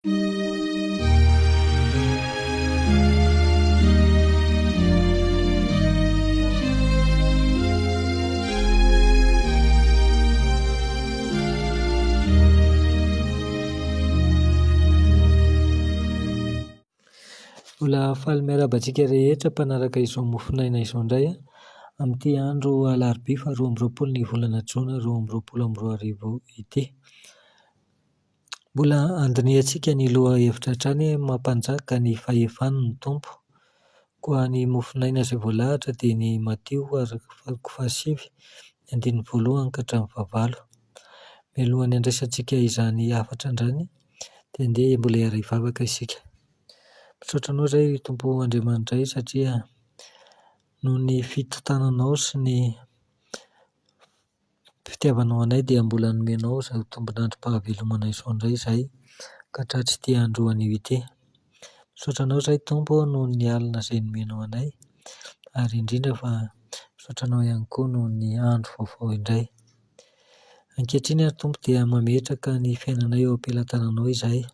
Mbola faly miarahaba antsika rehetra mpanaraka izao mofonaina izao indray amin'ity andro alarobia faha 22 ny volana jona 2022 ity. Mbola andinihantsika ny lohahevitra hatrany hoe mampanjaka ny fahefany ny Tompo. Koa ny mofonaina izay voalahatra dia ny Matio toko fahasivy ny andininy voalohany ka hatramin'ny fahavalo. Mialohan'ny handraisantsika izany hafatra androany dia andeha mbola hiara-hivavaka isika. Misaotra Anao izay ry Tompo Andriamanitray satria noho ny fitantananao sy ny fitiavanao anay dia mbola nomenao izao tombon'androm-pahavelomana izao indray izahay ka tratr'ity andro anio ity. Misaotra Anao izahay Tompo ô noho ny alina izay nomenao anay ary indrindra fa misaotra Anao ihany koa noho ny andro vaovao indray. Ankehitriny ary Tompo dia mametraka ny fiainanay eo am-pelatananao izahay.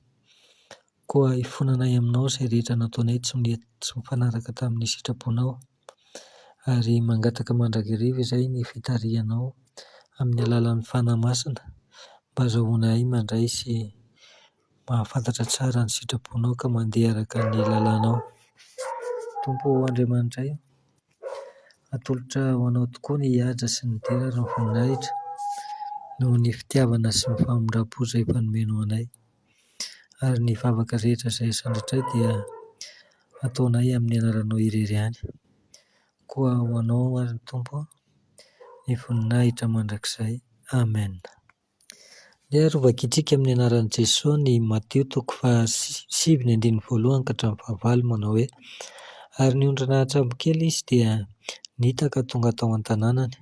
Koa ifonanay aminao izay rehetra nataonay tsy mety tsy mifanaraka tamin'ny sitraponao. Ary mangataka mandrakariva izay ny fitarihanao amin'ny alalan'ny Fanahy Masina mba azahoanay mandray sy mahafantatra tsara ny sitraponao ka mandeha araka ny lalànao. Tompo Andriamanitray, atolotra ho Anao tokoa ny haja sy ny dera ary ny voninahitra noho ny fitiavana sy ny famindram-po izay efa nomenao anay. Ary ny vavaka rehetra izay asandratray dia ataonay amin'ny anaranao irery ihany. Koa ho Anao ary ny Tompo ny voninahitra mandrakizay. Amen. Ndeha ary hovakintsika amin'ny anaran'i Jesoa ny Matio toko fahasivy ny andininy voalohany ka hatramin'ny fahavalo manao hoe, Ary niondrana an-tsambokely izy dia nita ka tonga tao an-tanànany.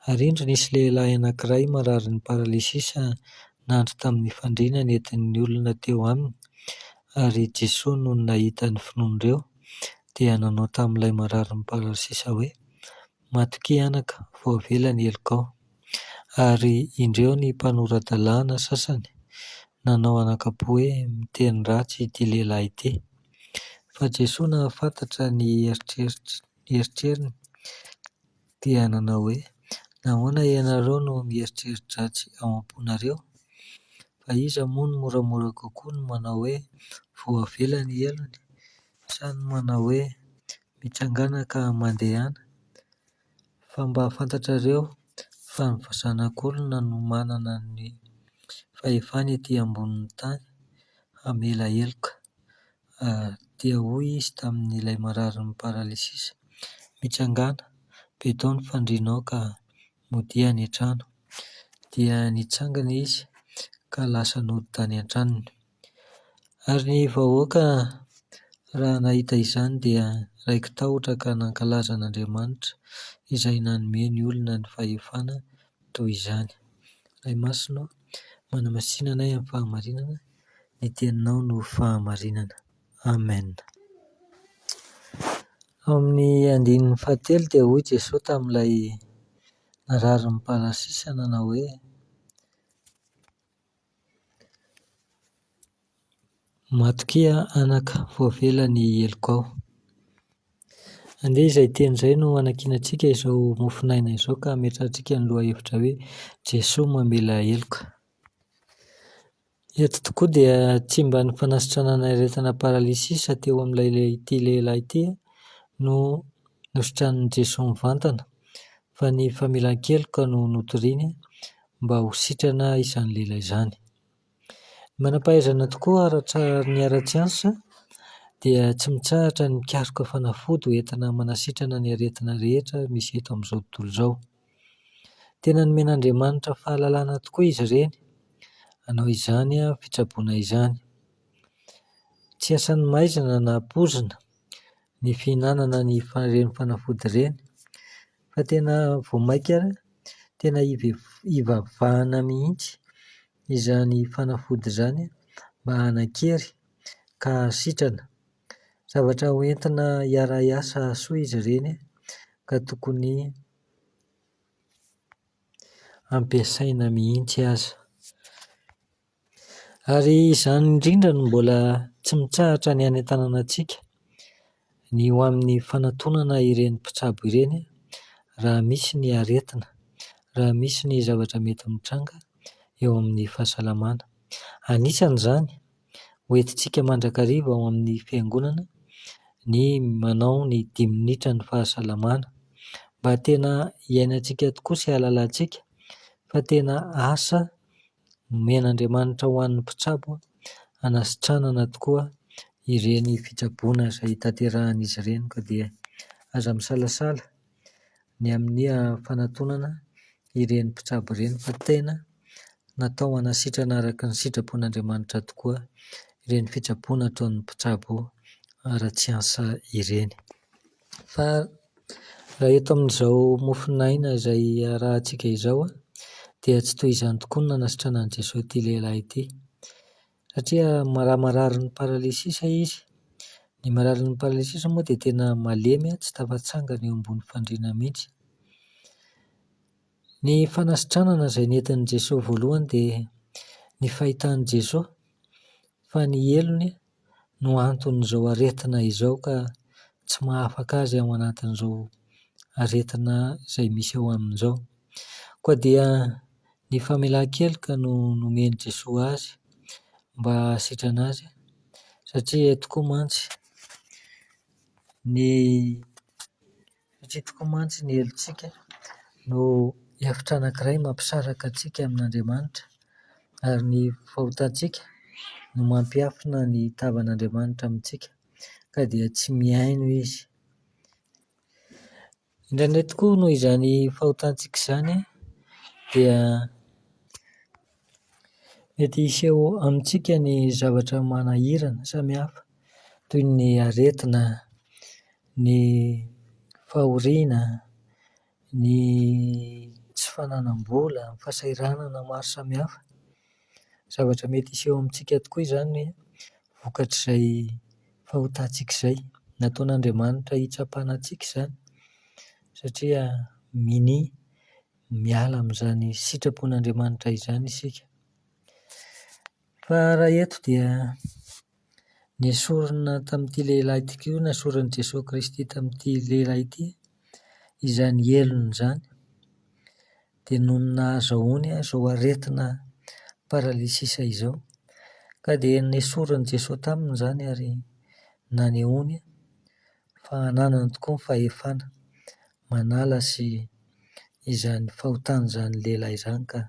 Ary indro nisy lehilahy anankiray mararin'ny paralysisa nandry tamin'ny fandriana nentin'ny olona teo aminy, ary Jesoa nony nahita ny finoan'ireo, dia nanao tamin'ilay mararin'ny paralysisa hoe, Matokia anaka, voavela ny helokao. Ary indreo ny mpanora-dalàna sasany nanao anakam-po hoe, Miteny ratsy ity lehilahy ity. Fa Jesoa nahafantatra ny eritreriny dia nanao hoe, Nahoana ianareo no mieritreri-dratsy ao am-ponareo? Fa iza moa no moramora kokoa ny manao hoe, Voavela ny helony, sa ny manao hoe, Mitsangàna ka mandehana? Fa mba fantatrareo fa ny Zanak'olona no manana ny fahefana ety ambonin'ny tany hamela heloka. Dia hoy izy tamin'ilay mararin'ny paralysisa, Mitsangàna, betao ny fandrianao ka modia any an-trano. Dia nitsangana izy ka lasa nody tany an-tranony. Ary ny vahoaka raha nahita izany dia raiki-tahotra ka nankalaza an'Andriamanitra izay nanome ny olona ny fahefana toy izany. Ray Masina ô, manamasina anay amin'ny fahamarinana, ny Teninao no fahamarinana. Amen. Ao amin'ny andininy fahatelo dia hoy Jesoa tamin'ilay nararin'ny parasisa nanao hoe, Matokia anaka, voavela ny helokao. Andeha izay teny izay no hanankinantsika izao mofonaina izao ka hametrahantsika ny lohahevitra hoe Jesoa mamela heloka. Eto tokoa dia tsy mba ny fanasitranana aretina paralysisa teo amin'ilay ity lehilahy ity no nositranin'i Jesoa mivantana fa ny famelan-keloka no notoriny mba ho sitrana izany lehilahy izany. Ny manam-pahaizana tokoa aratra ny ara-tsiansa dia tsy mitsahatra ny mikaroka fanafody ho entina manasitrana ny aretina rehetra misy eto amin'izao tontolo izao. Tena nomen'Andriamanitra fahalalana tokoa izy ireny hanao izany fitsaboana izany. Tsy asan'ny maizina na poizina ny fihinanana ny ireny fanafody ireny fa tena vao mainka ary tena ivavahana mihitsy izany fanafody izany mba hanan-kery ka hahasitrana. Zavatra ho entina hiara-hiasa hahasoa izy ireny ka tokony ampiasaina mihitsy aza. Ary izany indrindra no mbola tsy mitsahatra ny hanentanana antsika ny ho amin'ny fanatonana ireny mpitsabo ireny raha misy ny aretina, raha misy ny zavatra mety mitranga eo amin'ny fahasalamana. Anisan'izany ho entintsika mandrakariva ao amin'ny fiangonana ny manao ny dimy minitra ny fahasalamana mba tena hiainantsika tokoa sy hahalalantsika fa tena asa nomen'Andriamanitra ho an'ny mpitsabo hanasitranana tokoa ireny fitsaboana izay tanterahan'izy ireny ka dia aza misalasala ny amin'ny fanatonana ireny mpitsabo ireny fa tena natao hanasitrana araka ny sitrapon'Andriamanitra tokoa ireny fitsaboana ataon'ny mpitsabo ara-tsiansa ireny. Fa raha eto amin'izao mofonaina izay arahantsika izao dia tsy toy izany tokoa no nanasitranan'i Jesoa ity lehilahy ity satria raha mararin'ny paralysisa izy. Ny mararin'ny paralysisa moa dia tena malemy tsy tafatsangana eo ambony fandriana mihitsy. Ny fanasitranana izay nentin'i Jesoa voalohany dia ny fahitan'i Jesoa fa ny helony no anton'izao aretina izao ka tsy mahafaka azy ao anatin'izao aretina izay misy eo aminy izao. Koa dia ny famelan-keloka no nomen'i Jesoa azy mba hahasitrana azy satria tokoa mantsy ny satria tokoa mantsy ny helotsika no efitra anankiray mampisaraka antsika amin'Andriamanitra ary ny fahotantsika no mampiafina ny tavan'Andriamanitra amintsika ka dia tsy mihaino Izy. Indraindray tokoa noho izany fahotantsika izany dia mety hiseho amintsika ny zavatra manahirana samihafa toy ny aretina, ny fahoriana, ny tsy fananam-bola, ny fahasahiranana maro samihafa. Zavatra mety hiseho amintsika tokoa izany vokatr'izay fahotantsika izay. Nataon'Andriamanitra hitsapana antsika izany satria minia miala amin'izany sitrapon'Andriamanitra izany isika. Fa raha eto dia nesorina tamin'ity lehilahy ity koa, nesorin'i Jesoa Kristy tamin'ity lehilahy ity izany helony izany. Dia nony nahazahoany izao aretina paralysisa izao ka dia nesorin'i Jesoa taminy izany ary nanehoany fa ananany tokoa ny fahefana manala sy izany fahotana izany lehilahy izany ka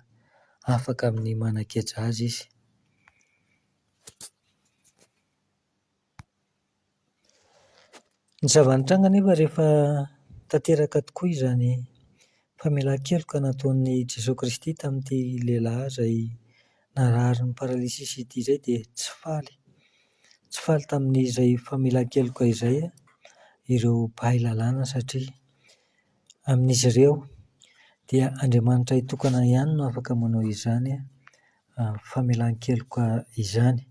afaka amin'ny manan-keja azy izy. Ny zava-nitranga anefa rehefa tanteraka tokoa izany famelan-keloka nataon'i Jesoa Kristy tamin'ity lehilahy izay nararin'ny paralysisa ity izay dia tsy faly, tsy faly tamin'izay famelan-keloka izay ireo mpahay lalàna satria amin'izy ireo dia Andriamanitra tokana ihany no afaka manao izany famelan-keloka izany.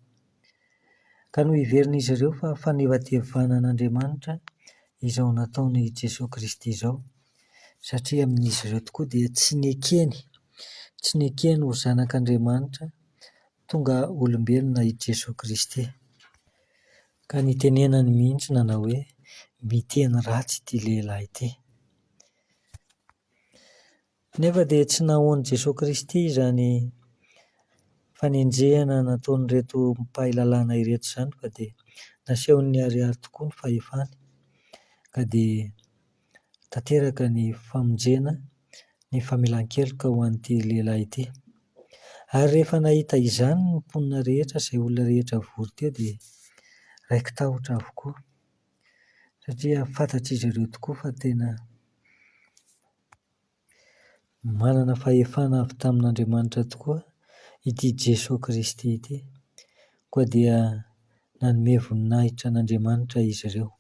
Ka noheverin'izy ireo fa fanevatevana an'Andriamanitra izao nataon'i Jesoa Kristy izao, satria amin'izy ireo tokoa dia tsy nekeny, tsy nekeny ho zanak'Andriamanitra tonga olombelona i Jesoa Kristy. Ka nitenenany mihitsy nanao hoe, miteny ratsy ity lehilahy ity. Nefa dia tsy nahoan'i Jesoa Kristy izany fanenjehana nataon'ireto mpahay lalàna ireto izany fa dia nasehony niharihary tokoa ny fahefany ka dia tanteraka ny famonjena ny famelan-keloka ho an'ity lehilahy ity. Ary rehefa nahita izany ny mponina rehetra izay olona rehetra vory teo dia raiki-tahotra avokoa satria fantatr'izy ireo tokoa fa tena Manana fahefana avy tamin'Andriamanitra tokoa ity Jesoa Kristy ity, koa dia nanome voninahitra an'Andriamanitra izy ireo.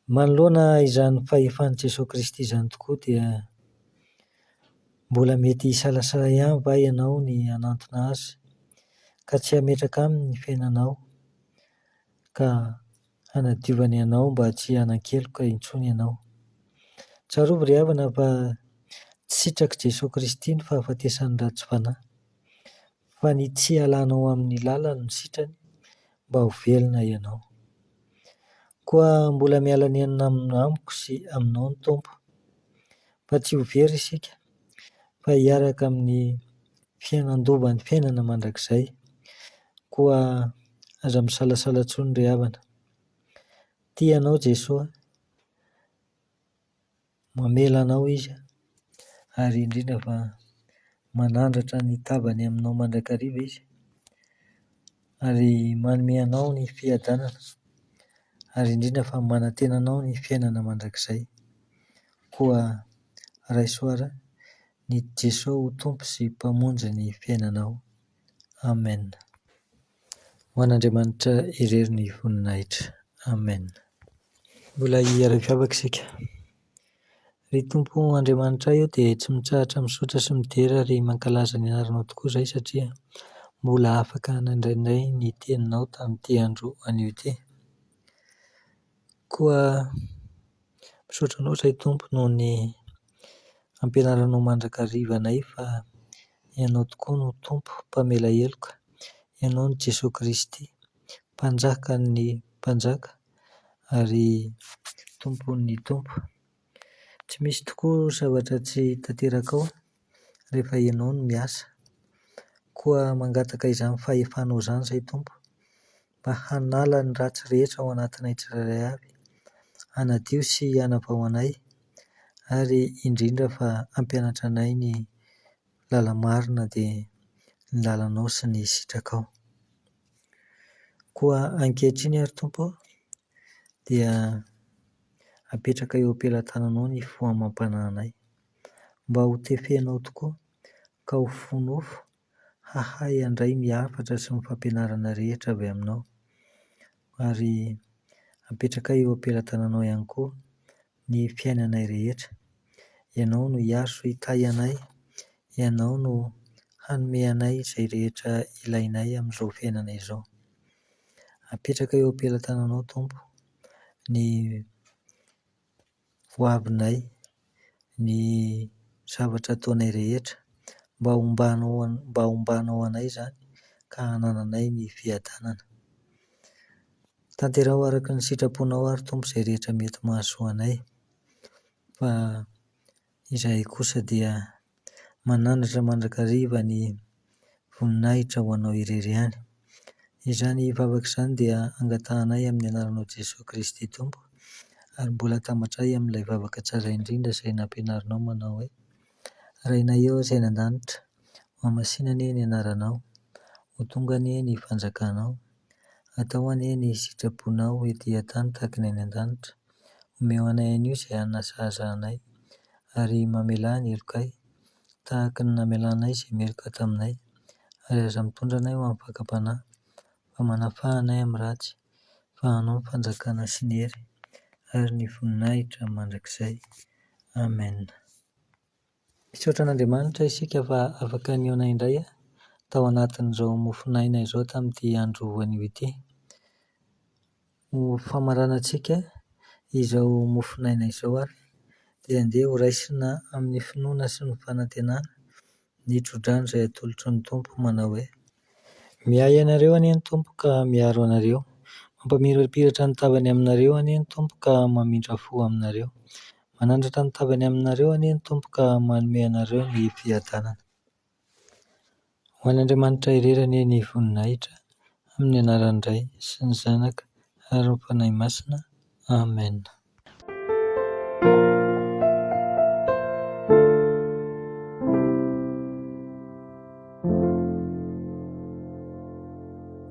Manoloana izany fahefan'i Jesoa Kristy izany tokoa dia mbola mety hisalasala ihany va ianao ny hanantona Azy ka tsy hametraka Aminy ny fiainanao ka hanadiovany anao mba tsy hanan-keloka intsony ianao. Tsarovy ry havana fa tsy sitrak'i Jesoa Kristy ny fahafatesan'ny ratsy fanahy, fa ny tsy hialanao amin'ny lalany no sitrany mba ho velona ianao. Koa mbola miala nenina amiko sy aminao ny Tompo, fa tsy ho very isika fa hiaraka amin'ny fiainan-dova ny fiainana mandrakizay. Koa aza misalasala intsony ry havana. Tia anao Jesoa, mamela anao Izy ary indrindra fa manandratra ny tavany aminao mandrakariva Izy ary manome anao ny fiadanana ary indrindra fa manantena anao ny fiainana mandrakizay. Koa raiso ara ny Jesoa ho Tompo sy Mpamonjy ny fiainanao. Amen. Ho an'Andriamanitra irery ny voninahitra. Amen. Mbola hiara-hivavaka isika. Ry Tompo Andriamanitray ô dia tsy mitsahatra misaotra sy midera ary mankalaza ny anaranao tokoa izahay satria mbola afaka nandraindray ny teninao tamin'ity andro anio ity. Koa misaotra anao izahay Tompo noho ny ampianaranao mandrakariva anay fa Ianao tokoa no Tompo mpamela heloka, Ianao no Jesoa Kristy Mpanjakan'ny mpanjaka ary Tompon'ny tompo. Tsy misy tokoa zavatra tsy tanterakao rehefa Ianao no miasa. Koa mangataka izany fahefanao izany izahay Tompo mba hanala ny ratsy rehetra ao anatinay tsirairay avy, hanadio sy hanavao anay ary indrindra fa hampianatra anay ny lala-marina dia ny lalanao sy ny sitrakao. Koa ankehitriny ary Tompo ô, dia apetraka eo am-pelatananao ny fo amam-panahinay, mba ho tefenao tokoa ka ho fo nofo hahay handray ny hafatra sy ny fampianarana rehetra avy aminao, ary apetrakay eo am-pelatananao ihany koa ny fiainanay rehetra. Ianao no hiaro sy hitahy anay, Ianao no hanome anay izay rehetra ilainay amin'izao fiainana izao. Apetraka eo am-pelatananao Tompo ny hoavinay, ny zavatra ataonay rehetra mba hombanao mba hombanao anay izany ka hanananay ny fiadanana. Tanteraho araka ny sitraponao ary Tompo izay rehetra mety mahasoa anay fa izahay kosa dia manandratra mandrakariva ny voninahitra ho Anao irery ihany. Izany vavaka izany dia angatahanay amin'ny anaranao Jesoa Kristy Tompo ary mbola atambatray amin'ilay vavaka tsara indrindra izay nampianarinao manao hoe, Rainay eo izay any an-danitra, hohamasina anie ny anaranao, ho tonga anie ny fanjakanao, atao anie ny sitraponao ety an-tany tahaka ny any an-danitra. Omeo anay anio izay hanina sahaza anay, ary mamelà ny helokay, tahaka ny namelanay izay meloka taminay, ary aza mitondra anay ho amin'ny fakam-panahy, fa manafaha anay amin'ny ratsy, fa Anao ny fanjakana sy ny hery ary ny voninahitra mandrakizay. Amen. Misaotra an'Andriamanitra isika fa afaka nihaona indray tao anatin'izao mofon'aina izao tamin'ity andro anio ity. Ho famaranantsika izao mofon'aina izao ary dia andeha ho raisina amin'ny finoana sy ny fanantenana ny tso-drano izay atolotry ny Tompo manao hoe. Miahy anareo anie ny Tompo ka miaro anareo. Mampamirapiratra ny tavany aminareo anie ny Tompo ka mamindra fo aminareo. Manandratra ny tavany aminareo anie ny Tompo ka manome anareo ny fiadanana. Ho an'Andriamanitra irery anie ny voninahitra, amin'ny anaran'ny Ray sy ny Zanaka ary ny Fanahy Masina. Amen.